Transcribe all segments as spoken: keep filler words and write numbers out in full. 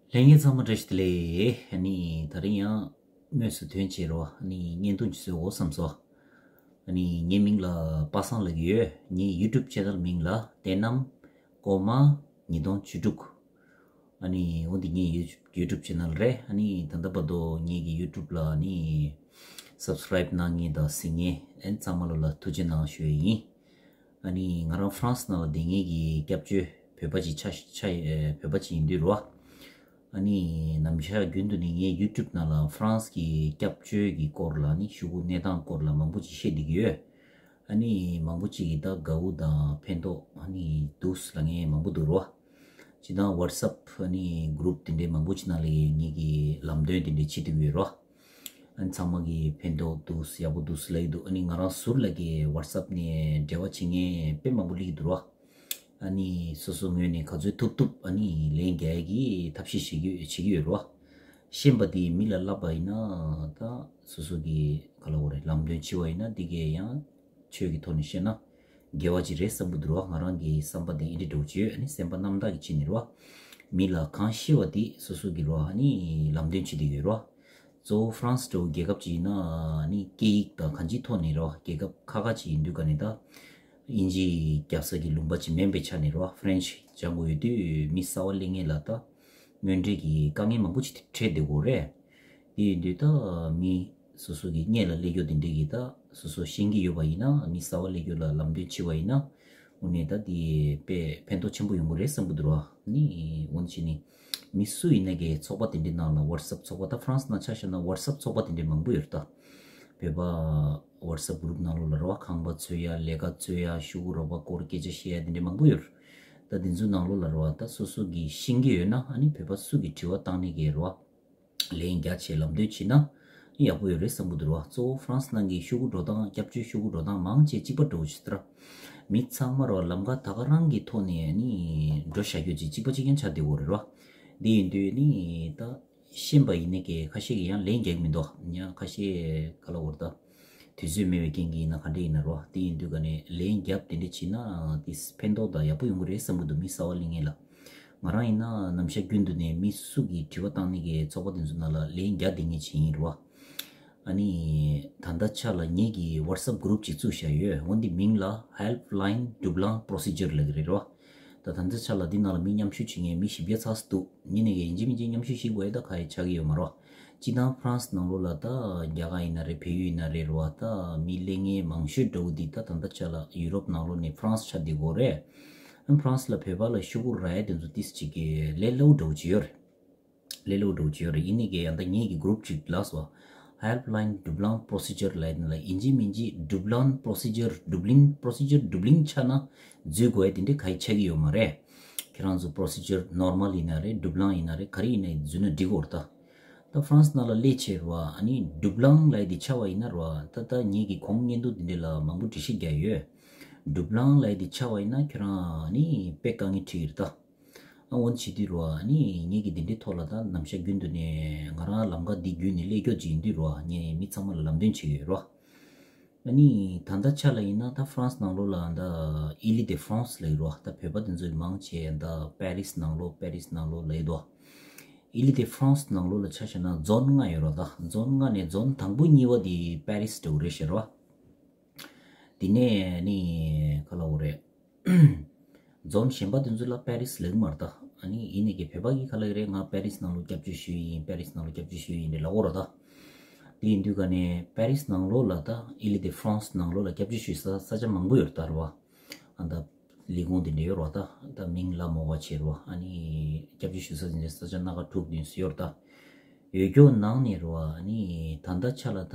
ལྷན་རྒྱས་ཚང་མ་བཀྲ་ཤིས་བདེ་ལེགས། ཨ་ནི་ད་རིང་ཡང་དངོས་སུ་ཐོན་བྱས་རོ། ཨ་ནི་བརྙན་ཐུང་ཅིག་བཟོ་དགོས་བསམ་སོང་། ཨ་ནི་ངའི་མིང་ལ་པ་སངས་ལབ་ཀྱི་ཡོད། ངའི་YouTube channel མིང་ལ་བསྟན་ནམ་ཀོ་མ་ཉིས་སྟོང་བཅུ་དྲུག་ཨ་ནི་འོ་འདི་ངའི་YouTube channel རེད། ཨ་ནི་ད་ལྟ་བར་དུ་ངའི་གི་YouTube ལ་ཨ་ནི་subscribe གནང་མཁན་དང་གཟིགས་མཁན་ཨ་ནི་ཚང་མ་ལོ་ལ་ཐུགས་རྗེ་གནང་ཞུ་ཡི་ཡིན། ཨ་ནི་ང་རང་ཧྥ་རན་སི་ནང་ལ་བསྡད་མཁན་གྱི་སྐྱབས་བཅོལ་བོད་པ་ཅིག་ཆགས་ཆགས་ཨེ་བོད་པ་ཅིག་ཡིན་དུས་རོ། ཨ་ནི་ནམ་ཞག་རྒྱུན་དུ་ནི་ངའི་YouTube ནང་ལ་ཧྥ་རན་སི་གི་སྐྱབས་བཅོལ་གྱི་སྐོར་ལ་ནི་ཤོག་གུ་གནས་སྟངས་སྐོར་ལ་མང་པོ་ཅིག་བཤད་བསྡད་ཀྱི་ཡོད། ཨ་ནི་མང་པོ་ཅིག་གིས་ད་དགའ་བོ་དང་ཕན་ཐོགས་ཨ་ནི་འདུག་ལབ་མཁན་མང་པོ་འདུག་རོ། སྤྱིར་བཏང་WhatsApp ཨ་ནི་group དེ་འདྲའི་མང་པོ་ཅིག་ནང་ལ་ངེད་ཀྱི་ལམ་སྟོན་དེ་འདྲའི་བྱེད་ཐུབ་ཡོད་རོ། ཨ་ནི་ཚང་མ་གིས་ཕན་ཐོགས་འདུག་ཡག་པོ་འདུག་ལབ་ཀྱི་འདུག་ཨ་ནི་ང་རང་ཟུར་ལ་གི་WhatsApp ནས་འབྲེལ་བ་བྱེད་མཁན་དཔེ་མང་པོ་སླེབས་ཀྱི་འདུག་རོ། ཨ་ནི་སོ་སོ་ངོས་ནས་ག་ཚོད་ཐུབ་ཐུབ་ཨ་ནི་ལན་རྒྱག་ཡག་གི་ཐབས་ཤེས་བྱེད་ཀྱི་བྱེད་ཀྱི་ཡོད་རོ། ཤེས་པ་དེ་མི་ལ་བསླབ་པ་ཡིན་ན་ད་སོ་སོ་གི་ག་ལ་འོ་རེད་ལམ་སྟོན་བྱེད་པ་ཡིན་ན་འདི་གས་ཡང་ཆོས་ཀྱི་ཐོག་ནས་བཤད་ན་དགེ་བ་ཅིག་རེད་བསམ་གྱི་འདུག་རོ། ང་རང་གི་བསམ་པ་དེ་འདི་འདྲ་འདྲ་བོ་ཅིག་ཡོད། ཨ་ནི་སེམས་པ་རྣམ་དག་གི་ཕྱིན་ནས་རོ། མི་ལ་གང་ཤེས་པ་དེ་སོ་སོ་གི་རོ་ཨ་ནི་ལམ་སྟོན་བྱེད་ཀྱི་ཡོད་རོ། གཙོ་བོ་ཧྥ་རན་སི་འདྲ་བོ་རྒྱལ་ཁབ་ཅིག་ཡིན་ན་ཨ་ནི་སྐད་ཡིག་དང་གང་ཅིའི་ཐོག་ནས་རོ་རྒྱལ་ཁབ་ཁག་ཁག་ཅིག་ཡིན་དུས་ག་ནས་ད་དབྱིན་ཇི་རྒྱབ་ས་གི་ལུང་པ་ཅིག་མིན་པའི་ཆ་ནས་རོ། ཧྥ་རན་སི་སྦྱང་དགོས་ཡོད་དུས་མི་གསར་པ་སླེབས་མཁན་ལ་ད་དངོས་འབྲེལ་གྱི་དཀའ་ངལ་མང་པོ་ཅིག་འཕྲད་བསྡད་ཡོད་རེད། དེ་ཡིན་དུས་ད་མི་སོ་སོ་གི་སྔོན་ལ་སླེབས་ཡོད་དེ་འདྲས་ཀྱི་ད་སོ་སོ་ཤེས་ཀྱི་ཡོད་པ་ཡིན་ན་མི་གསར་པ་སླེབས་ཡོད་ལ་ལམ་སྟོན་བྱས་པ་ཡིན་ན་དངོས་གནས་ད་དེ་དཔེ་ཕན་ཐོགས་ཆེན་པོ་ཡོང་གི་རེད་བསམ་གྱི་འདུག་ར། ནི་འོན་ཆེ་ནི་མི་སུ་ཡིན་ན་གི་ཚོགས་པ་དེ་འདྲའི་ནང་ལ་WhatsApp ཚོགས་པ་ད་ཧྥ་རན་སི་ནང་ཆ་བཞག་ན་WhatsApp ཚོགས་པ་དེ་འདྲའི་མང་པོ་ཡོད་རེད་ད། བོད་པ་WhatsApp group ནང་ལོགས་ལ་ར་བ་ཁང་པ་འཚོལ་ཡ་ལས་ཀ་འཚོལ་ཡ་ཤོག་གུ་རོགས་པ་སྐོར་སྐད་ཆ་བཤད་ཡ་དེ་འདྲའི་མང་པོ་ཡོད་རེད། ད་དེ་ཚོའི་ནང་ལོགས་ལ་ར་བ་ད་སོ་སོ་གི་ཤེས་ཀྱི་ཡོད་ན་ཨ་ནི་བོད་པ་སུ་གི་དྲི་བ་བཏང་ནས་གི་ར་བ། ལན་རྒྱག་བྱས་ལམ་སྟོན་བྱས་ན་ཡག་པོ་ཡོད་རེད་བསམ་གྱི་འདུག་ར། གཙོ་བོ་ཧྥ་རན་སི་ནང་གི་ཤོག་གུ་འགྲོ་སྟངས་སྐྱབས་བཅོལ་ཤོག་གུ་འགྲོ་སྟངས་མང་ཆེ་གཅིག་པ་འདྲ་བོ་ཞིག་རེད། མི་ཚང་མ་ར་ལམ་ཁ་ད་ག་རང་གི་ཐོག་ནས་ནི་འགྲོ་བཞག་རྒྱུ་ཅིག་གཅིག་པ་གཅིག་རྐྱང་ཆགས་བསྡད་ཡོད་རེད་ར། འདི་ཡིན་དུས་ནི་ད་ཤེས་པ་ཡིན་ནི་གི་ཁ་ཤས་ཀྱིས་ཡང་ལན་རྒྱག་གི་མི་འདུག་ཡང་ཁ་ཤས་ག་ལ་འོར་ད། དུས་ཚོད་མེད་པའི་རྐྱེན་གྱིས་ཡིན་ན་ག་འདྲ་ཡིན་ན་རོ། དེ་ཡིན་དུས་ག་ནས་ལན་རྒྱབ་དེ་འདྲ་བྱས་ན་དེ་ཕན་ཐོགས་དང་ཡག་པོ་ཡོང་གི་རེད་བསམ་གྱི་འདུག་མི་གསར་པ་སླེབས་མཁན་ལ། ང་རང་ཡིན་ན་ནམ་ཞག་རྒྱུན་དུ་ནས་མི་སུ་གིས་དྲི་བ་བཏང་ནི་གི་ཚོགས་པ་དེ་ཚོ་ནང་ལ་ལན་རྒྱག་བསྡད་མཁན་ཅིག་ཡིན་རོ། ཨ་ནི་ད་ལྟ་ཆ་ལ་ངེད་ཀྱིས་WhatsApp group ཅིག་བཙུགས་བཞག་ཡོད། འོ་འདི་མིང་ལ་Helpline Dublin Procedure ལབ་ཀྱི་རེད་རོ། ད་ད་ལྟ་ཆ་ལ་འདི་ནང་ལ་མི་མཉམ་ཞུགས་བྱེད་མཁན་མི་བཞི་བརྒྱ་ཚ་ཙམ་འདུག་ཡིན་ནའི་ཡིན་གཅིག་མིན་གཅིག་མཉམ་ཞུགས་བྱེད་དགོས་ཡ་ད་ག་ཡེ་ཆགས་ཀྱི་ཡོད་མ་རོ། སྤྱིར་བཏང་ཧྥ་རན་སི་ནང་ལོགས་ལ་ད་རྒྱ་གར་ཡིན་ན་རེད་བལ་ཡུལ་ཡིན་ན་རེད་རོ། ད་མི་སླེབས་མཁན་མང་ཤོས་འདྲ་བོ་འདི་ད་ད་ལྟ་ཆ་ལ་ཡུ་རོབ་ནང་ལོགས་ནས་ཧྥ་རན་སི་ཆགས་བསྡད་ཡོད་རེད། ཧྥ་རན་སི་ལ་བོད་པ་ལ་ཤོག་གུ་རག་ཡ་དེ་ཚོ་ཏིས་ཅིག་གི་ལས་སླ་པོ་འདྲ་བོ་ཅིག་ཡོད་རེད། ལས་སླ་པོ་འདྲ་བོ་ཅིག་ཡོད་རེད། ཡིན་ནའི་གི་ཡང་ད་ངེད་ཀྱི་group ཅིག་ལ་སོ། Helpline Dublin Procedure ལབ་ཡ་དེ་ལ་ཡིན་གཅིག་མིན་གཅིག་Dublin Procedure Dublin Procedure Dublin ཆགས་ན་འཛུལ་དགོས་ཡ་དེ་འདྲ་ག་ཡེ་ཆགས་ཀྱི་ཡོད་མ་རེད། ཁྱེད་རང་ཚོ་procedure normal ཡིན་ན་རེད། Dublin ཡིན་ན་རེད། ག་རེ་ཡིན་ན་འཛུལ་ན་འགྲིག་གི་ཡོད་རེད་ད། ད་ཧྥ་རན་སི་ནང་ལ་སླེབས་བྱས་རེད་བ། ཨ་ནི་Dublin ལབ་ཡ་དེ་ཆགས་པ་ཡིན་ན་རེད་བ། ད་ད་ངེད་ཀྱི་གོང་བརྙན་ཐུང་དེ་འདྲ་ལ་མང་པོ་འགྲེལ་བཤད་རྒྱག་ཡོད། Dublin ལབ་ཡ་དེ་ཆགས་པ་ཡིན་ན་ཁྱོད་རང་ཨ་ནི་དཔེ་དཀའ་ངལ་འཕྲད་ཀྱི་རེད་ད། ཨ་འོ་ན་བྱེད་དུས་རེད་བ། ཨ་ནི་ངེད་ཀྱིས་འདི་འདྲའི་ཐོག་ལ་ད་ནམ་ཞག་རྒྱུན་དུ་ནས་ང་རང་ལམ་ཁ་འདི་བརྒྱུད་ནས་སླེབས་ཀྱོག་ཅིག་ཡིན་དུས་རེད་བ། ངས་མི་ཚང་མ་ལ་ལམ་སྟོན་བྱེད་ཀྱི་ཡོད་རེད་བ། ཨ་ནི་ད་ལྟ་ཆ་ལ་ཡིན་ན་ད་ཧྥ་རན་སི་ནང་ལོགས་ལ་ད་Île de France ལབ་ཀྱི་རེད་བ། ད་བོད་པ་དེ་ཚོ་མང་ཆེ་ད་པེ་རིས་ནང་ལོགས་པེ་རིས་ནང་ལོགས་ལབ་ཀྱི་འདུག Île de France ནང་ལོགས་ལ་ཆ་བཞག་ན་zone ལྔ་ཡོད་རེད་བ། ད་zone ལྔ་ནས་zone དང་པོ་གཉིས་པ་དེ་པེ་རིས་འདྲ་བོ་རེད་ཤག་རེད་བ། དེ་ནས་ནི་ག་ལབ་དགོས་རེད། zone གཞན་པ་དེ་ཚོ་ལ་པེ་རིས་ལབ་ཀྱི་མ་རེད་ད། ཨ་ནི་ཡིན་ནའི་གི་བོད་པ་གིས་ག་ལབ་ཀྱི་རེད། ང་པེ་རིས་ནང་ལོགས་སྐྱབས་བཅོལ་ཞུས་ཡིན། པེ་རིས་ནང་ལོགས་སྐྱབས་བཅོལ་ཞུས་ཡིན་རེད་ལབ་ཀྱི་ཡོད་རེད་ད། དེ་ཡིན་དུས་ག་ནས་པེ་རིས་ནང་ལོགས་ལ་ད་Île de France ནང་ལོགས་ལ་སྐྱབས་བཅོལ་ཞུ་ས་ས་ཆ་མང་པོ་ཡོད་རེད་ད་རེད་བ། ཨ་ད་ལས་ཁུངས་དེ་འདྲ་ཡོད་རེད་བ་ད། ད་མིང་ལབ་མ་དགོས་པ་བྱས་རེད་བ། ཨ་ནི་སྐྱབས་བཅོལ་ཞུ་ས་དེ་འདྲ་ས་ཆ་སྣ་ཁ་དྲུག་བདུན་ཙམ་ཡོད་རེད་ད། ཡོད་ཀྱོག་ནང་ནས་རེད་བ། ཨ་ནི་ད་ལྟ་ཆ་ལ་ད།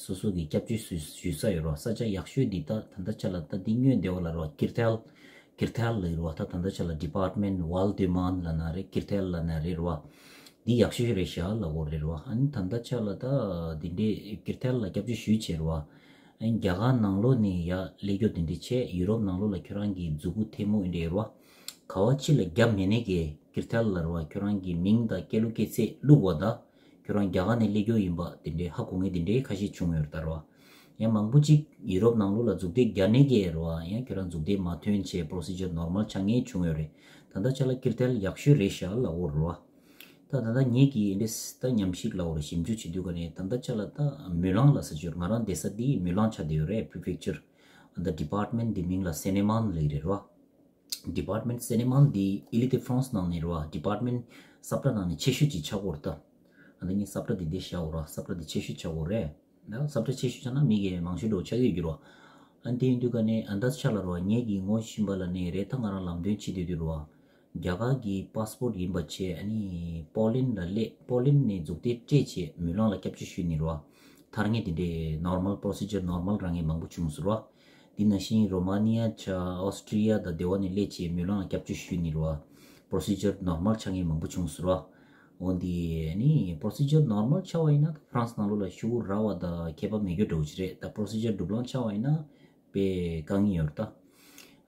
སོ་སོ་གི་སྐྱབས་བཅོལ་ཞུ་ཞུ་ས་ཡོད་རེད་བ། ས་ཆ་ཡག་ཤོས་འདི་ད་ད་ལྟ་ཆ་ལ་ད་འདི་སྔོན་འདི་བ་ལ་རེད་བ། Kürtel Kürtel ལབ་ཀྱི་རེད་བ། ད་ད་ལྟ་ཆ་ལ་Département Val de Marne ལབ་ན་རེད། Kürtel ལབ་ན་རེད་རེད་བ། འདི་ཡག་ཤོས་རེད་ཤག་ལབ་ཀྱི་ཡོད་རེད་བ། ཨ་ནི་ད་ལྟ་ཆ་ལ་ད་འདི་འདྲའི་Kürtel ལ་སྐྱབས་བཅོལ་ཞུས་བྱས་རེད་བ། ཨ་ནི་རྒྱ་གར་ནང་ལོགས་ནས་ཡར་སླེབས་ཀྱོག་དེ་འདྲ་བྱས། ཡུ་རོབ་ནང་ལོགས་ལ་ཁྱོད་རང་གི་མཛུབ་གུ་ཐལ་མོ་འདི་འདྲ་ཡོད་རེད་བ། ག་བ་ཅི་ལ་རྒྱབ་མེད་ནས་ཀྱི་Kürtel ལབ་རེད་བ། ཁྱོད་རང་གི་མིང་དང་སྐྱེས་ལོ་སྐྱེས་ཚེས་བླུགས་པ་དང་། ཁྱོད་རང་རྒྱ་གར་ནས་སླེབས་ཀྱོག་ཡིན་པ་དེ་འདྲའི་ཧ་གོ་མཁན་དེ་འདྲའི་ཁ་ཤས་བྱུང་ཡོད་རེད་ད་རེད་བ། ཡང་མང་པོ་ཅིག་ཡུ་རོབ་ནང་ལོགས་ལ་མཛུབ་ཐེལ་རྒྱག་ནས་ཀྱི་རེད་བ། ཡང་ཁྱོད་རང་མཛུབ་ཐེལ་མ་ཐོན་བྱས་procedure normal ཆགས་མཁན་བྱུང་ཡོད་རེད། ད་ལྟ་ཆ་ལ་Kürtel ཡག་ཤོས་རེད་ཤག་ལབ་ཀྱི་ཡོད་རེད་བ། ད་ད་ལྟ་ངེད་ཀྱིས་འདི་འདྲས་ད་ཉམས་ཞིབ་ལ་འོ་རེ་ཞིབ་འཇུག་བྱེད་དུས་ག་ནས་ད་ལྟ་ཆ་ལ་ད་མུ་ལང་ལ་ཟེར་གྱི་ཡོད། ང་རང་བསྡད་ས་འདི་མུ་ལང་ཆགས་བསྡད་ཡོད་རེད། prefecture། ད་department འདི་མིང་ལ་སེ་ནེ་མཱན་ལབ་ཀྱི་རེད་རོ། department སེ་ནེ་མཱན་འདི་Île de France ནང་ནས་རོ། department ས་ཁྲ་ནང་ནས་ཆེ་ཤོས་ཅིག་ཆགས་ཀྱི་ཡོད་རེད་ད། ཨ་ད་ངས་ས་ཁྲ་འདི་འདི་བཞག་འོ་ར། ས་ཁྲ་འདི་ཆེ་ཤོས་ཆགས་ཀྱི་ཡོད་རེད། ད་ས་ཁྲ་ཆེ་ཤོས་ཆགས་ན་མི་གི་མང་ཤོས་འགྲོ་ཆགས་ཀྱི་ཡོད་རྒྱུ་རོ། ཨ་དེ་ཡིན་དུས་ག་ནས་ཨ་ད་ཆ་ལ་རོ། ངེད་ཀྱིས་ངོ་ཤེས་པ་ལ་ནས་རེད། ད་ང་རང་ལམ་སྟོན་བྱེད་དུས་དུས་རོ། རྒྱ་གར་གྱི་པཱ་སི་པོར་ཡིན་པ་བྱས། ཨ་ནི་པོ་ལན་ལ་སླེབས། པོ་ལན་ནས་འཛུགས་གཏེར་སྤྲད་བྱས་མུ་ལང་ལ་སྐྱབས་བཅོལ་ཞུས་ནི་རོ། ཐར་ངེས་དེ་འདྲའི་normal procedure normal རང་ངེས་མང་པོ་བྱུང་སོང་རོ། དེ་ནང་བཞིན་རོ་མ་ནི་ཡ་ཆ། ཨོ་སི་ཀྲི་ཡ་དང་དེ་བ་ནས་སླེབས་བྱས་མུ་ལང་ལ་སྐྱབས་བཅོལ་ཞུས་ནི་རོ། procedure normal ཆགས་ངེས་མང་པོ་བྱུང་སོང་རོ། འོན་ཏེ་ནི་procedure normal ཆགས་པ་ཡིན་ན་ཧྥ་རན་སི་ནང་ལོགས་ལ་ཤོག་བུ་རག་པ་དང་ཁྱད་པར་མེད་རྒྱུ་འདྲ་བོ་ཅིག་རེད། ད་procedure སྒྲུབ་ལམ་ཆགས་པ་ཡིན་ན་དཔེ་དཀའ་ངལ་ཡོད་རེད་ད།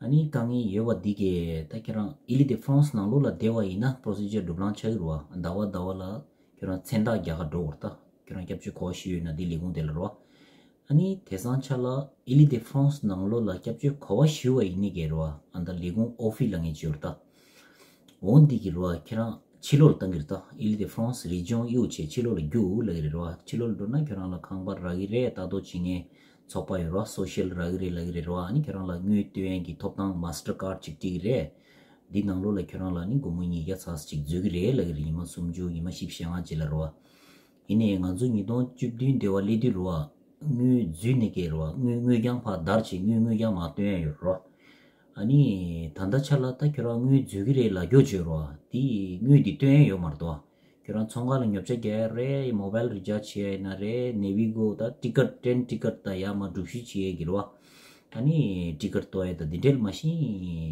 ཨ་ནི་དཀའ་ངལ་ཡོད་པ་འདི་གས་ད་ཁྱེད་རང་Île de France ནང་ལོགས་ལ་བསྡད་པ་ཡིན་ན་procedure སྒྲུབ་ལམ་ཆགས་ཀྱི་རེད་བ། ཟླ་བ་ཟླ་བ་ལ་ཁྱེད་རང་མཚན་རྟགས་རྒྱག་ག་འགྲོ་དགོས་རེད་ད། ཁྱེད་རང་སྐྱབས་བཅོལ་ག་པར་ཞུས་ཡོད་ན་འདི་ལས་ཁུངས་དེ་ལ་རེད་བ། ཨ་ནི་དེང་སང་ཆ་ལ་Île de France ནང་ལོགས་ལ་སྐྱབས་བཅོལ་ག་པར་ཞུས་པ་ཡིན་ནའི་གས་རེད་བ། ཨ་ད་ལས་ཁུངས་ཨོ་ཕི་ལབ་མཁན་ཅིག་ཡོད་རེད་ད། འོ་འདི་གི་རེད་བ། ཁྱེད་རང་ཕྱི་ལོགས་ལ་བཏང་གི་རེད་ད། Île de France région ཡོད་བྱས་ཕྱི་ལོགས་ལ་རྒྱུགས་ལབ་ཀྱི་རེད་བ། ཕྱི་ལོགས་ལ་འགྲོ་ན་ཁྱེད་རང་ལ་ཁང་པ་རག་གི་རེད། ལྟ་རྟོག་བྱེད་མཁན་ཚོགས་པ་ཡོད་རེད་བ། social རག་གི་རེད་ལབ་ཀྱི་རེད་བ། ཨ་ནི་ཁྱེད་རང་ལ་དངུལ་སྟོན་ཡས་ཀྱི་ཐོབ་ཐང་Mastercard ཅིག་སྤྲད་ཀྱི་རེད། འདི་ནང་ལོགས་ལ་ཁྱེད་རང་ལ་ནི་སྒོར་མོ་ཉིས་བརྒྱ་ཙམ་ཅིག་འཛུལ་གྱི་རེད་ལབ་ཀྱི་རེད། ཉི་མ་སུམ་ཅུ་ཉི་མ་བཞི་བཅུ་ཞེ་ལྔ་རྗེས་ལ་རེད་བ། ཡིན་ནའི་ང་ཚོ་ཉིས་སྟོང་བཅུ་བདུན་འདི་བ་སླེབས་དུས་རེད་བ། དངུལ་འཛུལ་ནས་སྐྱེལ་རེད་བ། དངུལ་དངུལ་རྐྱང་ཕར་བརྡར་བྱས་དངུལ་དངུལ་རྐྱང་མར་བཏོན་ཡ་ཡོད་རེད་བ། ཨ་ནི་ད་ལྟ་ཆ་ལ་ད་ཁྱོད་རང་དངུལ་འཛུལ་གྱི་རེད་ལབ་རྒྱུ་བྱོས་རེད་བ། དེ་དངུལ་འདི་བཏོན་ཡ་ཡོད་མ་རེད་དོ། ཁྱོད་རང་ཚོང་ཁང་ལ་ཉོ་ཆ་རྒྱག་ཡ་རེད། མོ་བཱལ་རི་ཅཱར་ཇི་བྱེད་ཡ་ཡིན་ན་རེད། ནེ་བི་གོ་ད་ཊི་ཀཊ་ཊེན་ཊི་ཀཊ་ད་ཡར་མར་སྒྲུབ་བཤེར་བྱེད་ཡ་གི་རེད་བ། ཨ་ནི་ཊི་ཀཊ་གཏོང་ཡ་ད་འདི་འདྲ་མ་གཞི་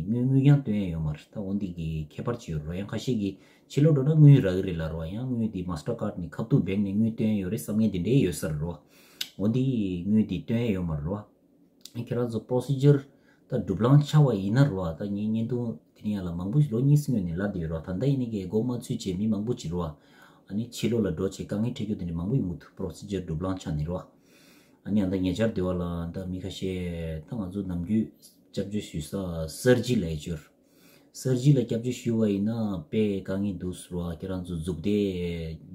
དངུལ་དངུལ་རྐྱང་བཏོན་ཡ་ཡོད་མ་རེད། ད་འོ་འདི་གི་ཁྱད་པར་ཅིག་ཡོད་རེད་བ། ཡང་ཁ་ཤས་ཀྱིས་ཕྱི་ལོགས་འགྲོ་ན་དངུལ་རག་གི་རེད་ལབ་རེད་བ། ཡང་དངུལ་དེ་Mastercard ནས་ཁ་ཐུག་བེང་ནས་དངུལ་བཏོན་ཡོད་རེད་བསམ་མཁན་དེ་འདྲས་ཡོད་ས་རེད་བ། འོ་འདི་དངུལ་དེ་བཏོན་ཡོད་མ་རེད་བ། ཁྱེད་རང་ཚོ་procedure ད་སྒྲུབ་ལམ་ཆགས་པ་ཡིན་ན་རེད་བ། ད་ངའི་བརྙན་ཐུང་དེ་ནས་ཡང་ལ་མང་པོ་ཞིག་ལོ་གཉིས་སྔོན་ནས་ལབ་བསྡད་ཡོད་རེད་བ། ད་ལྟ་ཡིན་ནའི་གི་མགོ་མ་ཚོས་བྱས་མི་མང་པོ་ཅིག་རེད་བ། ཨ་ནི་ཕྱི་ལོགས་ལ་འགྲོ་བྱས་དཀའ་ངལ་འཕྲད་རྒྱུ་དེ་འདྲས་མང་པོ་ཡོང་གི་འདུག procedure སྒྲུབ་ལམ་ཆགས་ནས་རེད་བ། ཨ་ནི་ཨ་ད་ཉེ་ཆར་དེ་བ་ལ་ད་མི་ཁ་ཤས་ད་ང་ཚོ་ནམ་རྒྱུན་སྐྱབས་བཅོལ་ཞུ་ས་སར་ཇི་ལབ་ཡ་ཅིག་ཡོད་རེད། སར་ཇི་ལ་སྐྱབས་བཅོལ་ཞུས་པ་ཡིན་ན་དཔེ་དཀའ་ངལ་འདུག་ཟེར་བ། ཁྱེད་རང་ཚོ་འཛུགས་དེ་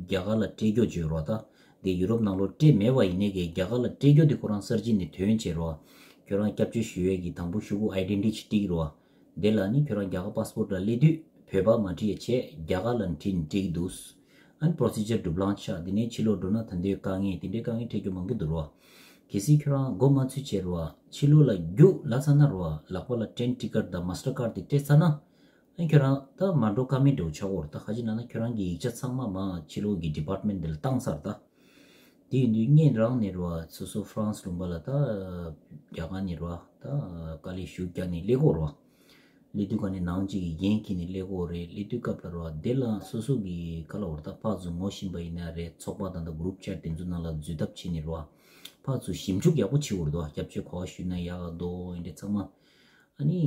རྒྱ་གར་ལ་སྤྲད་རྒྱུ་བྱོས་རོགས་ད། དེ་ཡུ་རོབ་ནང་ལོགས་སྤྲད་མེད་པ་ཡིན་ནའི་གི་རྒྱ་གར་ལ་སྤྲད་རྒྱུ་དེ་ཁོ་རང་སར་ཇི་ནས་ཐོན་བྱས་རོགས། ཁྱོད་རང་སྐྱབས་བཅོལ་ཞུ་ཡས་ཀྱི་དང་པོ་ཤོག་གུ་ཨའི་ཌེན་ཊི་ཊི་སྤྲད་ཀྱི་རོགས། དེ་ལ་ནི་ཁྱོད་རང་རྒྱ་གར་པཱ་སི་པོར་ཊ་ལ་སླེབས་དུས་བོད་པ་མ་བྲིས་ཡ་བྱས་རྒྱ་གར་ལ་བྲིས་ནས་སྤྲད་ཀྱི་འདུག་ཨ་ནི་པོ་རོ་སི་ཇར་སྒྲུབ་ལམ་ཆགས། དེ་ནས་ཕྱི་ལོགས་འགྲོ་ན་ད་འདོད་དཀའ་ངལ་དེ་འདྲའི་དཀའ་ངལ་འཕྲད་རྒྱུ་མང་པོ་འདུག་རོགས། གལ་སྲིད་ཁྱོད་རང་མགོ་མ་ཚོས་བྱས་རོགས། ཕྱི་ལོགས་ལ་རྒྱུགས་ལབ་ཚར་ན་རོགས། ལག་པ་ལ་ཊེན་ཊི་ཀཊ་དང་མཱ་སི་ཊར་ཀཌ་དེ་སྤྲད་ཚར་ན། ཨ་ཁྱོད་རང་ད་མ་འགྲོ་ཀ་མེད་འདྲ་བོ་ཆགས་ཀྱི་ཡོད་རེད། ད་ཁ་ཅིག་ལབ་ན་ཁྱོད་རང་གི་ཡིག་ཆ་ཚང་མ་མར་ཕྱི་ལོགས་ཀྱི་ཌི་པཱར་ཊི་མེན་ཊི་འདི་ལ་བཏང་ཚར་ད། དེ་ཡིན་དུས་ངས་རང་ནས་རོ། སོ་སོ་ཧྥ་རན་སི་ལུང་པ་ལ་ད་རྒྱ་གར་ནས་རོ། ད་དཀའ་ལས་ཞུ་རྒྱག་ནས་སླེབས་ཀྱི་ཡོད་རེད། སླེབས་དུས་ག་ནས་ནང་གཅིག་གི་འགན་འཁྱེར་ནས་སླེབས་ཀྱི་ཡོད་རེད། སླེབས་དུས་སྐབས་ལ་རོ། དེ་ལ་སོ་སོ་གི་ག་ལབ་དགོས་རེད། ད་ཕར་ཚུར་ངོ་ཤེས་པ་ཡིན་ན་རེད། ཚོགས་པ་དང་ད་གུ་རུབ་ཆེ་ཊི་དེ་ཚོ་ནང་ལ་འཛུལ་ཐབས་བྱས་ནས་རོ། ཕར་ཚུར་ཞིབ་འཇུག་ཡག་པོ་བྱེད་དགོས་རེད་དོ། སྐྱབས་བཅོལ་ག་པར་ཞུས་ན་ཡག་འདུག་འདི་འདྲ་ཚང་མ། ཨ་ནི།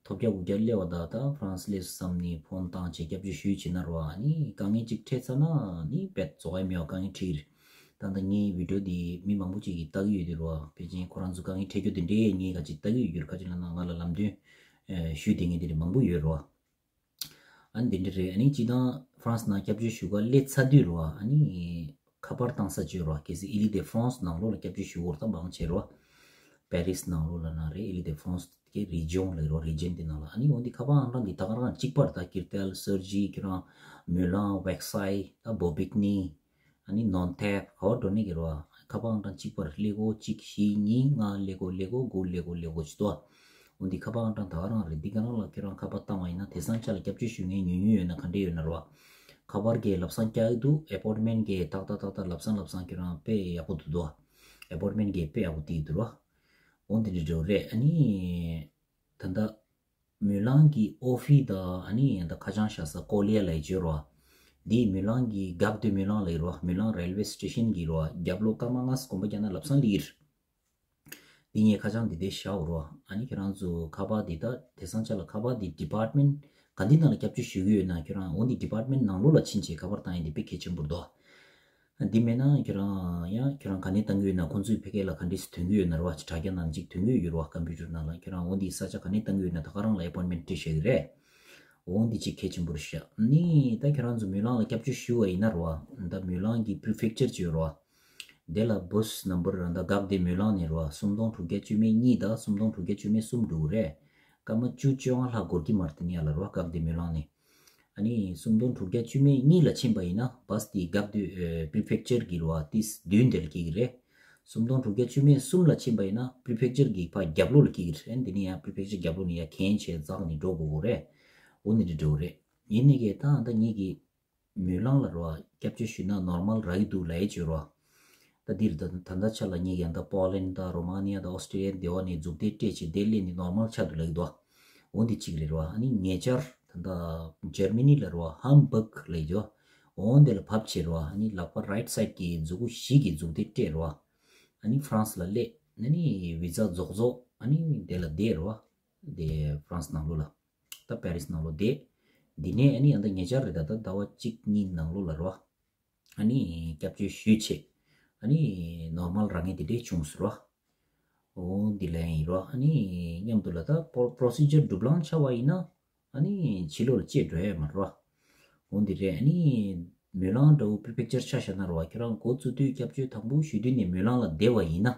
ཐོབ་རྒྱ་དགུ་རྒྱ་སླེབས་པ་དང་ད་ཧྥ་རན་སི་སླེབས་སོང་བསམ་ནས་ཕོན་བཏང་བྱས་སྐྱབས་བཅོལ་ཞུས་བྱས་ན་རོ། ཨ་ནི་དཀའ་ངལ་ཅིག་འཕྲད་ཚར་ན་ནི་རྦད་རྫོགས་ཡ་མེད་པ་དཀའ་ངལ་འཕྲད་ཀྱི་རེད། ད་ལྟ་ངའི་བི་ཌི་ཡོ་འདི་མི་མང་པོ་ཅིག་གིས་ལྟ་གི་ཡོད་དེ་རོ། ཕལ་ཆེར་ཁོ་རང་ཚོ་དཀའ་ངལ་འཕྲད་རྒྱུ་དེ་འདྲའི་ངས་ག་ཅིག་ལྟ་གི་ཡོད་རྒྱུ་རེད། ཁ་ཅིག་ལབ་ན་ང་ལ་ལམ་སྟོན་ཞུས་བསྡད་མཁན་དེ་འདྲ་མང་པོ་ཡོད་རོ། ཨ་ནི་དེ་འདྲ་རེད། ཨ་ནི་སྤྱིར་བཏང་ཧྥ་རན་སི་ནང་སྐྱབས་བཅོལ་ཞུ་ག་སླེབས་ཚར་དུས་རོ། ཨ་ནི་ཁ་པར་བཏང་ས་བྱོས་རོ། གལ་སྲིད་ཨི་ལི་དེ་ཧྥ་རན་སི་ནང་ལོགས་ལ་སྐྱབས་བཅོལ་ཞུ་གི་ཡོད་རེད། ད་མང་ཆེ་རོ། པེ་རིས་ནང་ལོགས་ལབ་ན་རེད། ཨི་ལི་དེ་ཧྥ་རན་སི་གི་རི་ཇོན་ལབ་རོ། རི་ཇོན་དེ་ནང་ལ། ཨ་ནི་འོ་འདི་ཁ་པར་ཨང་གྲངས་འདི་ད་ག་རང་གཅིག་པ་རེད། ད་ཀིར་ཏལ། སར་ཇི། ཁྱོད་རང་མུ་ལང་། ཝེག་སའི། ད་བོ་བིག་ནི། ཨ་ནི་ནོན་ཐེབ། ག་པར་འགྲོ་ནི་གི་རོ། ཁ་པར་ཨང་གྲངས་གཅིག་པ་རེད། ཀླད་ཀོར་གཅིག་བཞི་གཉིས་ལྔ། ཀླད་ཀོར་ཀླད་ཀོར་དགུ། ཀླད་ཀོར་ཀླད་ཀོར་བཞི་དོ། འོ་འདི་ཁ་པར་ཨང་གྲངས་ད་ག་རང་རེད། འདི་ག་རང་ལ་ཁྱོད་རང་ཁ་པར་བཏང་བ་ཡིན་ན། དེང་སང་ཆ་ལ་སྐྱབས་བཅོལ་ཞུ་མཁན་ཉུང་ཉུང་ཡོད་ན་ག་འདྲས་ཡོད་ན་རོ། ཁ་པར་གྱིས་ལབ་སང་རྒྱག་གི་འདུག་ཨེ་པོན་ཊི་མེན་ཊི་གྱིས་ཏག་ཏག་ཏག་ཏག་ལབ་སང་ལབ་སང་ཁྱོད་རང་དཔེ་ཡག་པོ་འདུག་དོ། ཨེ་པོན་ཊི་མེན་ཊི་གྱིས་དཔེ་ཡག་པོ་བསྡད་ཀྱི་འདུག་རོ། འོ་འདི་འདྲ་འདྲ་བོ་རེད། ཨ་ནི། ད་ལྟ་མུ་ལང་གི་ཨོ་ཕི་དང་ཨ་ནི་ད་ཁ་བྱང་བཞག་ས་ཀོ་ལི་ཡ་ལབ་ཡ་ཅིག་ཡོད་རོ། འདི་མུ་ལང་གི་གྷར་དུ་མུ་ལང་ལབ་ཡ་རོ། མུ་ལང་རེལ་ཝེ་སི་ཊེ་ཤན་གྱི་རོ། རྒྱབ་ལོགས་སྐར་མ་ལྔ་ཙམ་གོམ་པ་རྒྱག་ན་ལམ་སང་སླེབས་ཀྱི་རེད། འདི་ངས་ཁ་བྱང་འདི་དེ་བཞག་ཡོད་རོ། ཨ་ནི་ཁྱེད་རང་ཚོ་ཁ་པར་འདི་ད་དེང་སང་ཆ་ལ་ཁ་པར་འདི་ཌི་པཱར་ཊི་མེན་ཊི་ག་འདི་ནང་ལ་སྐྱབས་བཅོལ་ཞུ་གི་ཡོད་ན་ཁྱོད་རང་འོ་འདི་ཌི་པཱར་ཊི་མེན་ཊི་ནང་ལོགས་ལ་ཕྱིན་བྱས་ཁ་པར་བཏང་ཡ་འདི་དཔེ་གལ་ཆེན་པོ་རེད་དོ། འདི་མེད་ན་ཁྱོད་རང་ཡང་ཁྱོད་རང་ག་ནས་བཏང་གི་ཡོད་ན། ཁོང་ཚོའི་ཕ་གི་ལ་ག་འདྲས་སེ་ཐོན་གྱི་ཡོད་ན་རོ། དྲ་རྒྱ་ནང་གཅིག་ཐོན་གྱི་ཡོད་རོ། ཀམ་པུ་ཊར་ནང་ལ་ཁྱོད་རང་འོ་འདི་ས་ཆ་ག་ནས་བཏང་གི་ཡོད་ན་ད་ག་རང་ལ་ཨེ་པོན་ཊི་མེན་ཊི་སྤྲད་བཞག་གི་རེད། འོ་འདི་གཅིག་གལ་ཆེན་པོ་རེད་ཤག་ནི་ད་ཁྱེད་རང་ཚོ་མུ་ལང་ལ་སྐྱབས་བཅོལ་ཞུ་བ་ཡིན་ན་རེད་བ། ད་མུ་ལང་གི་པི་རི་ཕེག་ཅར་ཅིག་ཡོད་རེད་བ། དེ་ལ་བྷུས་ནམ་བར་ད་གག་དེ་མུ་ལང་ནས་རེད་བ། སུམ་སྟོང་དྲུག་བརྒྱ་བཅུ་མེད་གཉིས་དང་སུམ་སྟོང་དྲུག་བརྒྱ་བཅུ་མེད་གསུམ་འགྲོ་གི་རེད། སྐར་མ་བཅུ་བཅོ་ལྔ་ལྷག་འགོར་གྱི་མ་རེད། དེ་ནས་ཡར་ལ་རེད་བ། གག་དེ་མུ་ལང་ནས། ཨ་ནི་སུམ་སྟོང་དྲུག་བརྒྱ་བཅུ་མེད་གཉིས་ལ་ཕྱིན་པ་ཡིན་ན་བྷུས་དེ་གག་དེ་པི་རི་ཕེག་ཅར་གི་རེད་བ། ཏིས་མདུན་དེ་ལ་སྐྱེ་གི་རེད། སུམ་སྟོང་དྲུག་བརྒྱ་བཅུ་མེད་གསུམ་ལ་ཕྱིན་པ་ཡིན་ན་པི་རི་ཕེག་ཅར་གི་ཕར་རྒྱབ་ལོགས་ལ་སྐྱེ་གི་རེད། འདི་ནས་ཡང་པི་རི་ཕེག་ཅར་རྒྱབ་ལོགས་ནས་ཡར་གན་བྱས་འཛེགས་ནས་འགྲོ་དགོས་རེད། འོ་ནི་འདྲ་འགྲོ་གི་རེད། ཡིན་ནའི་གི་ད་ད་ངེད་ཀྱི་མུ་ལང་ལ་རོ་སྐྱབས་བཅོལ་ཞུས་ན་ནོར་མལ་རག་གི་འདུག་ལབ་ཡས་བྱོས་རོ། ད་འདིར་ད་ད་ལྟ་ཆ་ལ་ངེད་ཀྱི་ད་པོ་ལན་དང་རོ་མ་ནི་ཡ་དང་ཨོ་སི་ཀྲི་ལི་ཡ་དེ་བ་ནས་མཛུབ་ཐེལ་སྤྲད་བྱས་དེ་སླེབས་ནས་ནོར་མལ་ཆགས་འདུག་ལབ་ཀྱི་འདུག་འོ་འདི་གཅིག་རེད་རོ། ཨ་ནི་ཉེ་ཆར་ད་ལྟ་འཇར་མ་ནི་ལ་རོ་ཧམ་བག་ལབ་ཀྱི་འདུག་འོ་འདི་ལ་བབས་བྱས་རོ། ཨ་ནི་ལག་པ་རའིཊ་སའིཌ་གི་མཛུ་གུ་བཞི་གི་མཛུབ་ཐེལ་སྤྲད་རོ། ཨ་ནི་ཧྥ་རན་སི་ལ་སླེབས། ཨ་ནི་བི་ཛ་རྫོགས་རྫོགས་ཨ་ནི་དེ་ལ་བསྡད་རོ། དེ་ཧྥ་རན་སི་ནང་ལོགས་ལ། ད་པེ་རི་སི་ནང་ལོགས་བསྡད། འདི་ནས་ཨ་ནི་ཡང་ད་ཉེ་ཆར་རེད། ད་ད་ཟླ་བ་གཅིག་གཉིས་ནང་ལོགས་ལ་རོ། ཨ་ནི་སྐྱབས་བཅོལ་ཞུས་བྱས། ཨ་ནི་ནོར་མལ་རག་མཁན་དེ་འདྲས་བྱུང་སོང་རོ། འོ་འདི་ལ་ཡིན་རོ། ཨ་ནི་མཉམ་དུ་ལ་ད་པོ་པོ་རོ་སི་ཇར་གྲུབ་ལངས་ཆགས་པ་ཡིན་ན། ཨ་ནི་ཕྱི་ལོགས་ལ་བཅད་འགྲོ་ཡ་མ་རོ། འོ་འདི་རེད། ཨ་ནི་མུ་ལང་འདྲ་བོ་པི་རི་ཕེག་ཅར་ཆ་བཞག་ན་རོ། ཁྱེད་རང་འགོ་བཙུགས་དུས་སྐྱབས་བཅོལ་དང་པོ་ཞུ་དུས་ནས་མུ་ལང་ལ་བསྡད་པ་ཡིན་ན།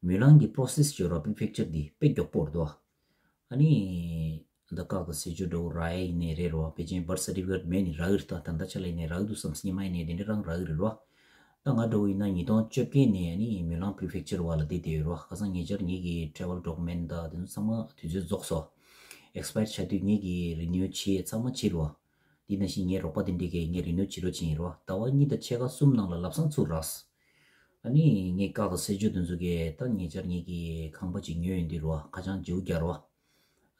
མུ་ལང་གི་པོ་རོ་སེ་སི་བྱེད་རོ། པི་རི་ཕེག་ཅར་འདི་དཔེ་མགྱོགས་པོ་རེད་དོ། ཨ་ནི་འདི་ཁག་དང་སེ་ཇོ་འདྲ་བོ་རག་ཡ་ཡིན་ནའི་རེད་རོ། ཕལ་ཆེར་བར་ཐི་སར་ཊི་ཕི་ཀེ་ཊི་མེད་ནི་རག་གི་རེད། ད་ད་ལྟ་ཆ་ལ་ཡིན་ནའི་རག་གི་འདུག་བསམ། སྙེ་མ་ཡིན་ནའི་དེ་འདྲ་རང་རག་གི་རེད་རོ། ད་ང་འདྲ་བོ་ཡིན་ན་ཉིས་སྟོང་བཅོ་བརྒྱད་ནས་ཨ་ནི་མུ་ལང་པི་རི་ཕེག་ཅར་བ་ལ་བསྡད་བསྡད་ཡོད་རོ། ཁ་སང་ཉེ་ཆར་ངེད་ཀྱི་ཊེ་རེ་ཝལ་ཌོ་ཀུ་མེན་ཊི་དང་དེ་ཚོ་ཚང་མ་དུས་ཚོད་རྫོགས་སོང་། ཨེག་སི་པ་ཡར་ཆགས་དུས་ངེད་ཀྱིས་རི་ནིའུ་བྱས་ཚང་མ་བྱས་རོ། དེ་ནང་བཞིན་ངའི་རོགས་པ་དེ་འདྲས་ཀྱིས་ངས་རི་ནིའུ་བྱེད་རོགས་བྱས་ཡིན་རོ། ཟླ་བ་གཉིས་དང་ཕྱེད་ཀ་གསུམ་ནང་ལ་ལམ་སང་ཚུར་རག་སོང་། ཨ་ནི་ངས་ཁག་དང་སེ་ཇོ་དེ་ཚོ་གིས་ད་ཉེ་ཆར་ངེད་ཀྱི་ཁང་པ་ཅིག་ཉོས་ཡོང་དུས་རོ། ཁ་བྱང་བརྗེ་པོ་རྒྱག་རོ།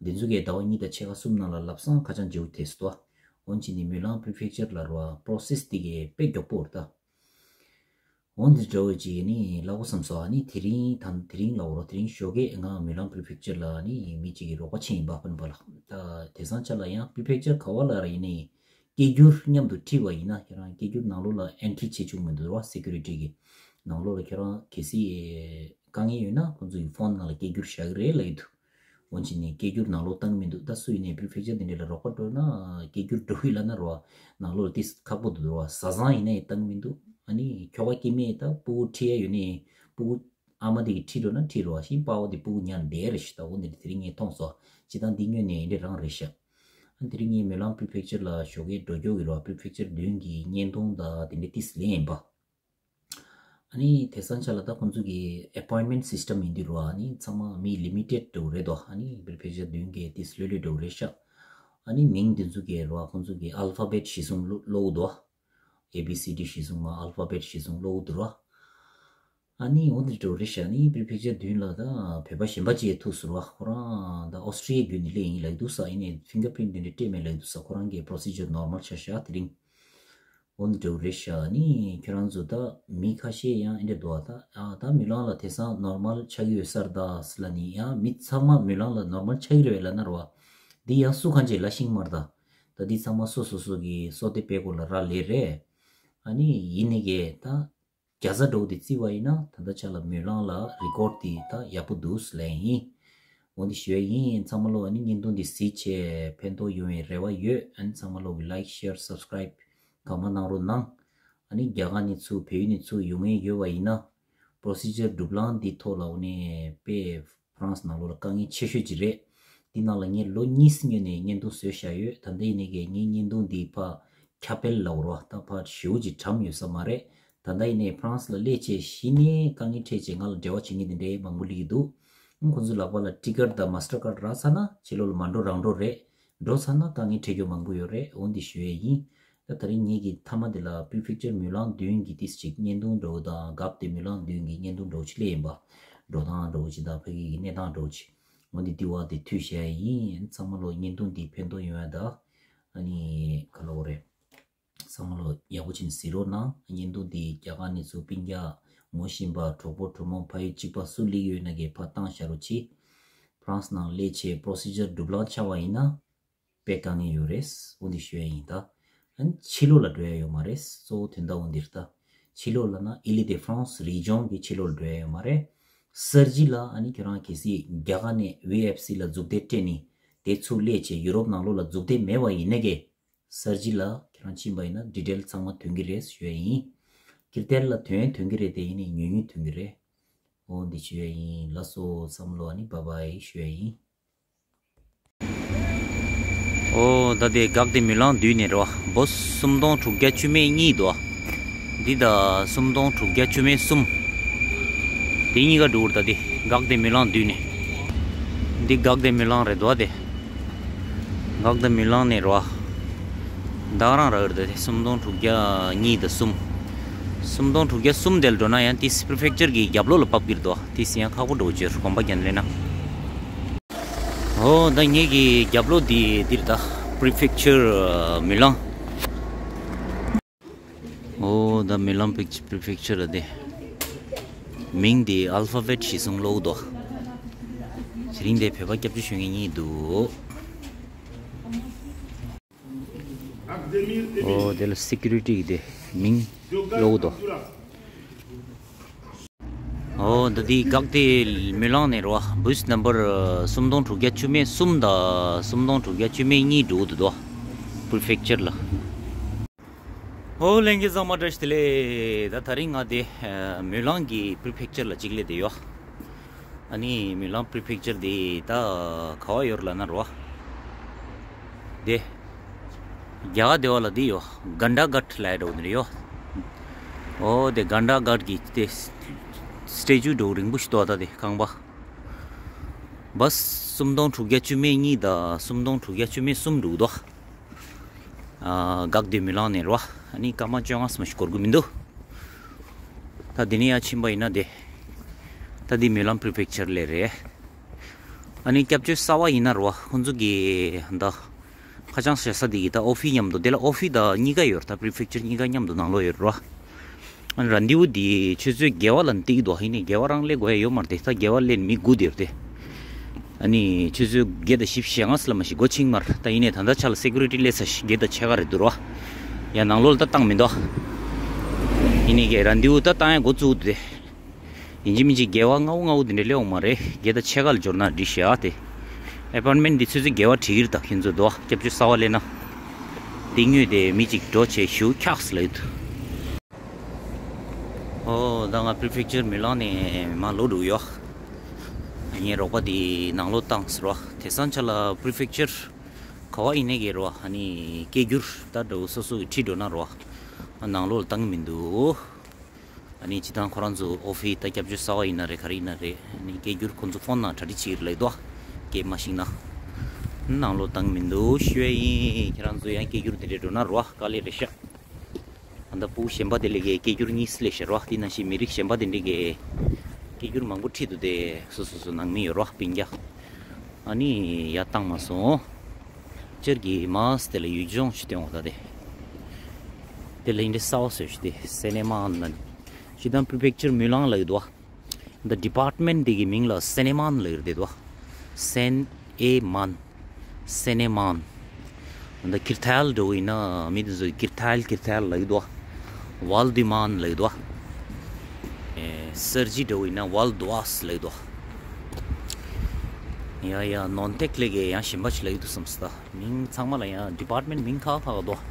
དེ་ཚོ་གིས་ཟླ་བ་གཉིས་དང་ཕྱེད་ཀ་གསུམ་ནང་ལ་ལམ་སང་ཁ་བྱང་བརྗེ་པོ་ཐེབས་སོང་། འོན་ཀྱང་ནི་མུ་ལང་པི་རི་ཕེག་ཅར་ལ་རོ་པོ་རོ་སེ་སི་དེ་གི་དཔེ་མགྱོགས་པོ་རེད་ད། འོན་ཏེ་འདྲ་བོ་ཅིག་ནི་ལབ་དགོས་བསམ་སོང་། ཨ་ནི་དེ་རིང་དང་དེ་རིང་ལབ་རོ། དེ་རིང་ཞོགས་ཀས་ང་མུ་ལང་པི་རི་ཕེག་ཅར་ལ་ནི་མི་གཅིག་གི་རོགས་པ་ཕྱིན་ཡིན་པ། ཕན་པ་ལ་ད་དེང་སང་ཆ་ལ་ཡང་པི་རི་ཕེག་ཅར་ག་བ་ལ་ར་ཡིན་ནའི་སྐད་སྒྱུར་མཉམ་དུ་ཁྲིད་པ་ཡིན་ན། ཁྱེད་རང་སྐད་སྒྱུར་ནང་ལོགས་ལ་ཨེན་ཊི་རི་བྱེད་བཅུག་མི་འདུག་ར། སེ་ཀུ་རི་ཊི་གི་ནང་ལོགས་ལ་ཁྱེད་རང་གལ་སྲིད་དཀའ་ངལ་ཡོད་ན་ཁོང་ཚོ་ཡི་ཕོན་ནང་ལ་སྐད་སྒྱུར་བཞག་གི་རེད་ལབ་ཀྱི་འདུག་འོན་ཀྱང་ནི་སྐད་སྒྱུར་ནང་ལོགས་བཏང་མི་འདུག་ད་སུ་ཡིན་ནའི་པི་རི་ཕེག་ཅར་དེ་འདྲ་ལ་རོགས་པ་འགྲོ་ན་སྐད་སྒྱུར་འགྲོ་གི་ལབ་ན་རོ། ནང་ལོགས་ལ་ཏིས་ཁག་པོ་འདུག་རོ། བཟའ་ཚང་ཡིན་ནའི་བཏང་མི་འདུག་ཨ་ནི་ཁྱོ་ག་སྐྱེ་དམན་ད་སྤུ་གུ་ཁྲིད་ཡ་ཡོད་ནའི་སྤུ་གུ་ཨ་མ་དེ་གིས་ཁྲིད་འགྲོ་ན་ཁྲིད་རོ། ཤིང་པ་བ་དེ་སྤུ་གུ་ཉར་བསྡད་རེད་ཤག་ད་འོ་ནི་དེ་རིང་ངས་མཐོང་སོང་། སྤྱིར་བཏང་འདི་སྔོན་ནས་འདི་རང་རེད་ཤག་ཨ་དེ་རིང་ངས་མུ་ལང་པི་རི་ཕེག་ཅར་ལ་ཞོགས་ཀས་འགྲོ་རྒྱུ་གི་རོ། པི་རི་ཕེག་ཅར་མདུན་གྱི་བརྙན་ཐུང་ད་དེ་འདྲ་ཏིས་ལེན་ཡིན་པ། ཨ་ནི་དེང་སང་ཆ་ལ་ད་ཁོང་ཚོ་གི་ཨེ་པོའིན་མེན་ཊི་སི་སི་ཊམ་ཡིན་དུས་རོ། ཨ་ནི་ཚང་མ་མི་ལི་མི་ཊེཌ་འདྲ་བོ་རེད་དོ། ཨ་ནི་པི་རི་ཕེག་ཅར་མདུན་གྱི་ཏིས་ལྷོད་ལྷོད་འདྲ་བོ་རེད་ཤག་ཨ་ནི་མིང་དེ་ཚོ་གི་རོ། ཁོང་ཚོ་གི་ཨལ་ཕ་བེཊ་གཞི་བཟུང་ཀློག་ཀློག་འདུག་ཨེ་བི་སི་ཌི་གཞི་བཟུང་མ་ཨལ་ཕ་བེཊ་གཞི་བཟུང་ཀློག་འདུག་རོ། ཨ་ནི་འོ་འདི་འདྲ་བོ་རེད་ཤག་ཨ་ནི་པི་རི་ཕེག་ཅར་མདུན་ལ་ད་བོད་པ་གཞན་པ་ཅིག་ཐུག་སོང་རོ། ཁོ་རང་ད་ཨོ་སི་ཊི་ཡའི་བརྒྱུད་ནས་སླེབས་ཡིན་ལབ་འདུག་ས། ཡིན་ནའི་ཕིང་གར་པི་རིན་ཊི་དེ་འདྲ་སྤྲད་མེད་ལབ་འདུག་ས། ཁོ་རང་གི་པོ་རོ་སི་ཇར་ནོར་མལ་ཆགས་ཤག་དེ་རིང་། འོ་འདི་འདྲ་བོ་རེད་ཤག་ཨ་ནི་ཁྱོད་རང་ཚོ་ད་མི་ཁ་ཤས་ཡང་ཨེ་འདྲ་འདུག་ཨ། ད་ཨ་ད་མུ་ལང་ལ་དེང་སང་ནོར་མལ་ཆགས་ཀྱི་ཡོད་ས་རེད་ད་ཟེར་ལབ་ནི། ཡང་མི་ཚང་མ་མུ་ལང་ལ་ནོར་མལ་ཆགས་ཀྱི་རེད་པས་ལབ་ན་རོ། འདི་ཡང་སུ་གང་ཅིག་ལབ་ཤེས་ཀྱི་མ་རེད་ད། ད་འདི་ཚང་མ་སོ་སོ་སོ་གི་སོ་ལྟ་པའི་སྐོར་ལ་རག་ལས་རེད། ཨ་ནི་ཡིན་ནའི་གི་ད་རྒྱ་ཚ་འདྲ་བོ་དེ་བརྩིས་པ་ཡིན་ན་ད་ལྟ་ཆ་ལ་མུ་ལང་ལ་རི་ཀོཌ་དེ་ད་ཡག་པོ་འདུག་ལབ་ཡིན། འོ་འདི་ཞུ་ཡ་ཡིན། ཚང་མ་ལོ་ཨ་ནི་བརྙན་ཐུང་འདི་གཟིགས་བྱས་ཕན་ཐོགས་ཡོང་བའི་རེ་བ་ཡོད། ཨ་ནི་ཚང་མ་ལོ་གི་ལའིཀ་ཤེར་སབ་སི་ཀ་རའིབ་གང་མང་གནང་རོགས་གནང་། ཨ་ནི་རྒྱ་གར་ནས་ཚུར་བལ་ཡུལ་ནས་ཚུར་ཡོང་མཁན་ཡོད་པ་ཡིན་ན་པོ་རོ་སི་ཇར་གྲུབ་ལངས་འདི་ཐོག་ལ་འོ་ནས་དཔེ་ཧྥ་རན་སི་ནང་ལོགས་ལ་དཀའ་ངལ་ཆེ་ཤོས་ཅིག་རེད། འདི་ནང་ལ་ངས་ལོ་གཉིས་སྔོན་ནས་བརྙན་ཐུང་བཟོས་བཞག་ཡོད། ད་ལྟ་ཡིན་ནའི་གི་ངའི་བརྙན་ཐུང་འདི་ཕར་ཁྱབ་སྤེལ་ལབ་རོ། ད་ཕར་ཞེ་པོ་ཅིག་གྲམ་ཡོད་ས་མ་རེད། ད་ལྟ་ཡིན་ནའི་ཧྥ་རན་སི་ལ་སླེབས་བྱས་གཞི་ནས་དཀའ་ངལ་འཕྲད་བྱས་ང་ལ་འབྲེལ་བ་བྱེད་མཁན་དེ་འདྲའི་མང་པོ་སླེབས་ཀྱི་འདུག་ཁོང་ཚོའི་ལག་པ་ལ་ཊི་ཀཊ་དང་མ་སི་ཊར་ཀཱཌ་རག་ཚར་ན་ཕྱི་ལོགས་ལ་མ་འགྲོ་རང་འགྲོ་རེད། འགྲོ་ཚར་ན་དཀའ་ངལ་འཕྲད་རྒྱུ་མང་པོ་ཡོད་རེད། འོ་འདི་ཞུ་ཡས་ཡིན། ད་ད་རིང་ངེད་ཀྱི་མཐའ་མ་འདི་ལ་པི་རི་ཕེག་ཅར་མུ་ལང་མདུན་གྱི་ཏིས་ཅིག་བརྙན་ཐུང་འདྲ་བོ་དང་གབ་དེ་མུ་ལང་མདུན་གྱི་བརྙན་ཐུང་འདྲ་བོ་ཅིག་སླེབས་ཡིན་པ། འགྲོ་སྟངས་འདྲ་བོ་ཅིག་དང་ཕ་གི་གི་གནས་སྟངས་འདྲ་བོ་ཅིག་འོ་འདི་འདི་བ་དེ་མཐུད་བྱས་ཡིན། ཚང་མ་ལོ་བརྙན་ཐུང་འདི་ཕན་ཐོགས་ཡོང་ཡ་ད། ཨ་ནི་ག་ལབ་དགོས་རེད། ཚང་མ་ལོ་ཡག་པོ་བྱས་ནས་གཟིགས་རོགས་གནང་། བརྙན་ཐུང་འདི་རྒྱ་གར་ནས་ཚུར་སྤུན་ཀྱག་ངོ་ཤེས་པ་གྲོགས་པོ་གྲོགས་མོ་ཕ་ཡུལ་གཅིག་པ་སུ་སླེབས་ཡོད་ན་གི་ཕར་བཏང་བཞག་རོགས་གྱིས། ཧྥ་རན་སི་ནང་སླེབས་བྱས་པོ་རོ་སི་ཇར་གྲུབ་ལངས་ཆགས་པ་ཡིན་ན། དཔེ་དཀའ་ངལ་ཡོད་རེད། འོ་འདི་ཞུ་ཡ་ཡིན་ད། ཨ་ནི་ཕྱི་ལོགས་ལ་འགྲོ་ཡ་ཡོད་མ་རེད། གཙོ་བོ་དོན་དག་འོ་འདིར་ད། ཕྱི་ལོགས་ལ་ན་ཨི་ལི་དེ་ཧྥ་རན་སི་རི་ཇོན་གྱི་ཕྱི་ལོགས་ལ་འགྲོ་ཡ་ཡོད་མ་རེད། གསར་བརྗེ་ལ་ཨ་ནི་ཁྱོད་རང་གལ་སྲིད་རྒྱ་གར་ནས་ཝི་ཨེཕ་སི་ལ་མཛུབ་ཐེལ་སྤྲད་ནས་ དེ་ཚུར་སླེབས་བྱས་ཡུ་རོབ་ནང་ལོགས་ལ་འཛུགས་གཏན་མེད་པ་ཡིན་ན་གི། གསར་བརྗེ་ལ་ཁྱེད་རང་ཕྱིན་པ་ཡིན་ན་ཌི་ཊེལ་ཚང་མ་ཐོན་གྱི་རེད་ཞུ་ཡ་ཡིན། ཁྱེར་ཏེར་ལ་ཐོན་ཐོན་གྱི་རེད་དེ་ཡིན་ནའི་ཉུང་ཉུང་ཐོན་གྱི་རེད། འོ་འདི་ཞུ་ཡ་ཡིན། ལགས་སོ་བསམ་བློ་ཨ་ནི་བྷའི་བྷའི་ཞུ་ཡ་ཡིན། ཨོ་ད་དེ་འགག་དེ་མི་ལང་དུས་ནས་རེད་བ། འབུ་སུམ་སྟོང་དྲུག་བརྒྱ་བཅུ་མེད་གཉིས་འདུག་བ། འདི་ད་སུམ་སྟོང་དྲུག་བརྒྱ་བཅུ་མེད་གསུམ། དེ་གཉིས་ཀ་འགྲོ་གི་རེད། ད་དེ་འགག་དེ་མི་ལང་དུས་ནས། འདི་འགག་དེ་མི་ལང་རེད་འདུག་བ་དེ། འགག་དེ་མི་ལང་ནས་རེད་བ། ད་ག་རང་རག་གི་རེད། ད་དེ་སུམ་སྟོང་དྲུག་བརྒྱ་གཉིས་དང་གསུམ། སུམ་སྟོང་དྲུག་བརྒྱ་གསུམ་དེ་ལ་འགྲོ་ན་ཡང་དེ་པི་རི་ཕེག་ཅར་གྱི་རྒྱབ་ལོགས་ལ་བབས་ཀྱི་རེད་འདུག་བ། དེ་ཟིན་ཡང་ཁག་པོ་འགྲོ་གི་རེད། གོམ་པ་རྒྱག་ནས་སླེབས་ན། ཨོ་ད་ངེད་ཀྱི་རྒྱབ་ལོགས་འདི་འདིར་ད་པི་རི་ཕེག་ཅར་མི་ལང་། ཨོ་ད་མི་ལང་པི་རི་ཕེག་ཅར་ལ་དེ། མིང་འདི་ཨལ་ཕ་བེད་གཞིར་བཟུང་ཀློག་འདུག་དེ་རིང་འདི་བོད་པ་སྐྱབས་བཅོལ་ཞུ་མཁན་གཉིས་འདུག་ཨོ་དེ་ལ་སི་ཀུ་རི་ཊི་གི་དེ་མིང་ཀློག་འདུག་ཨོ་ད་དེ་འགག་དེ་མི་ལང་ནས་རེད་བ། བུ་སི་ནམ་བར་སུམ་སྟོང་དྲུག་བརྒྱ་བཅུ་མེད་གསུམ་དང་སུམ་སྟོང་དྲུག་བརྒྱ་བཅུ་མེད་གཉིས་འགྲོ་གི་འདུག་པི་རི་ཕེག་ཅར་ལ། ཨོ་ལྷན་རྒྱས་ཚང་མ་བཀྲ་ཤིས་བདེ་ལེགས། ད་དེ་རིང་ང་དེ་མི་ལང་གི་པི་རི་ཕེག་ཅར་ལ་གཅིག་སླེབས་བསྡད་ཡོད། ཨ་ནི་མི་ལང་པི་རི་ཕེག་ཅར་དེ་ད་ག་བ་ཡོད་རེད་ལབ་ན་རེད་བ། དེ། རྒྱ་གར་སྡེ་བ་ལ་དེ་ཡོད། གྷན་དྷ་གྷཊ་ལབ་ཡ་འདྲ་བོ་དེ་རེད་ཡོད། ཨོ་དེ་གྷན་དྷ་གྷཊ་གི་དེ་སི་ཊེ་ཅུ་འདྲ་བོ་རིང་པོ་ཞིག་འདུག་ད་དེ་ཁང་པ། བུ་སི་སུམ་སྟོང་དྲུག་བརྒྱ་བཅུ་མེད་གཉིས་དང་སུམ་སྟོང་དྲུག་བརྒྱ་བཅུ་མེད་གསུམ་འདུག་དོ། ཨ་འགག་དེ་མི་ལང་ནས་རེད་བ། ཨ་ནི་སྐར་མ་བཅོ་ལྔ་ཙམ་ཞིག་འགོར་གི་མི་འདུག་ད་དེ་ནས་ཡར་ཕྱིན་པ་ཡིན་ན་དེ། ད་དེ་མི་ལང་པི་རི་ཕེག་ཅར་ལ་རེད། ཨ་ནི་སྐྱབས་བཅོལ་གསར་པ་ཡིན་ན་རེད་བ། ཁོང་ཚོ་གི་ད་ཁ་བྱང་བཞག་ས་དེ་གི་ད་ཨོ་ཕི་མཉམ་དུ་དེ་ལ་ཨོ་ཕི་ད་གཉིས་ཀ་ཡོད་རེད། ད་པི་རི་ཕེག་ཅར་གཉིས་ཀ་མཉམ་དུ་ནང་ལོགས་ཡོད་རེད་བ། ཨ་ནི་རན་དེ་བུ་དེ་ཆུ་ཚོད་བརྒྱད་པ་ལ་འདེགས་འདུག་ཡིན་ནའི་བརྒྱད་པ་རང་སླེབས་དགོས་ཡ་ཡོད་མ་རེད་དེ། ད་བརྒྱད་པ་སླེབས་མི་དགུ་དེ་རེད་དེ། ཨ་ནི་ཆུ་ཚོད་བརྒྱད་དང་བཞི་བཅུ་ཞེ་ལྔ་ཙམ་ལ་མ་ཞིག་སྒོ་ཕྱེ་གི་མ་རེད། ད་ཡིན་ནའི་ད་ལྟ་ཆ་ལ་སེ་ཀུ་རི་ཊི་སླེབས་ཚར་ཤག་བརྒྱད་དང་ཕྱེད་ཀ་རེད་འདུག་ར། ཡ་ནང་ལོགས་ལ་ད་བཏང་མི་འདུག་ཡིན་ནའི་གི་རན་དེ་བུ་ད་བཏང་ཡ་འགོ་བཙུགས་འདུག་དེ། ཡིན་གཅིག་མིན་གཅིག་བརྒྱད་པ་ལྔ་པོ་ལྔ་པོ་དེ་འདྲ་སླེབས་འོང་མ་རེད། བརྒྱད་དང་ཕྱེད་ཀ་ལ་འབྱོར་ན་འགྲིག་ཤག་དེ། ཨེ་པར་ཊི་མེན་ཊི་འདི་ཆུ་ཚོད་བརྒྱད་པ་བྲིས་ཀྱི་རེད། ད་ཁྱེད་ཚོ་འདུག་སྐྱབས་བཅོལ་གསར་པ་སླེབས་ན། དེ་དངོས་དེ་མི་གཅིག་འགྲོ་བྱས་ཞུ་འཁྱགས་ལབ་ཡོད། ཨོ་ད་ང་པི་རི་ཕེག་ཅར་མི་ལང་ནས་མར་ལོག་འགྲོ་གི་ཡོད། ངའི་རོགས་པ་དེ་ནང་ལོགས་བཏང་ཟེར་བ། དེང་སང་ཆ་ལ་པི་རི་ཕེག་ཅར་ག་བ་ཡིན་ནའི་གི་རེད་བ། ཨ་ནི་སྐད་སྒྱུར་ད་འགྲོ་སོ་སོ་གི་ཁྲིད་འགྲོ་ན་རེད་བ། ནང་ལོགས་ལ་བཏང་གི་མི་འདུག་ཨ་ནི་སྤྱིར་བཏང་ཁོ་རང་ཚོ་ཨོ་ཕི་ད་སྐྱབས་བཅོལ་གསར་པ་ཡིན་ན་རེད། ག་རེ་ཡིན་ན་རེད། ཨ་ནི་སྐད་སྒྱུར་ཁོ་ཚོ་ཕོན་ནང་གྲ་སྒྲིག་བྱེད་ཀྱི་རེད་ལབ་འདུག་སྐད་མ་ཤེས་ན། ནང་ལོགས་བཏང་མི་འདུག་ཞུ་ཡ་ཡིན། ཁྱེད་རང་ཚོ་ཡང་སྐད་སྒྱུར་དེ་འདྲས་འགྲོ་ན་རོ་དཀའ་ལས་རེད་ཤག་ཨ་ད་ཕྲུ་གུ་གཞན་པ་དེ་ལས་ཀའི་སྐད་སྒྱུར་གཉིས་སུ་ལས་ཤར་བ། དེ་ནང་བཞིན་མི་རིགས་གཞན་པ་དེ་འདྲས་ཀྱི་སྐད་སྒྱུར་མང་པོ་ཁྲིད་འདུག་དེ་སོ་སོ་སོ་ནང་མི་ཡོད་རོ་སྤུན་ཀྱག་ཨ་ནི་ཡར་བཏང་མ་སོང་། སྤྱིར་གྱི་མ་སི་དེ་ལ་ཡུལ་ལྗོངས་ཤིག་སྟོན་འོ་ད་དེ། དེ་ལ་ཡིན་དེ་གསར་པ་བཟོས་ཤིག་དེ་སེ་ནེ་མཱན་ལ། ཤི་དང་པི་རི་ཕེག་ཅར་མུ་ལང་ལ་ཡོད་དོ། ད་ཌི་པཱར་ཊི་མེན་ཊི་དེ་གི་མིང་ལ་སེ་ནེ་མཱན་ལ་ཡོད་དེ་དོ། སེན་ཨེ་མཱན། སེ་ནེ་མཱན། ད་ཀིར་ཐལ་འགྲོ་ཡིན་ན་མི་དེ་ཚོ་ཀིར་ཐལ་ཀིར་ཐལ་ལ་ཡོད་དོ། ཝལ་དི་མཱན་ལ་ཡོད་དོ། སར་ཇི་འགྲོ་ཡིན་ན་ཝལ་དུ་ཝཱས་ལ་ཡོད་དོ། ཡ་ཡ་ནོན་ཏེག་ལས་ཀའི་ཡང་གཞན་པ་ཞིག་ལ་ཡོད་དོ་བསམ་སོང་ད། མིང་ཚང་མ་ལ་ཡང་ཌི་པཱར་ཊི་མེན་ཊི་མིང་ཁག་ཁག་འདུག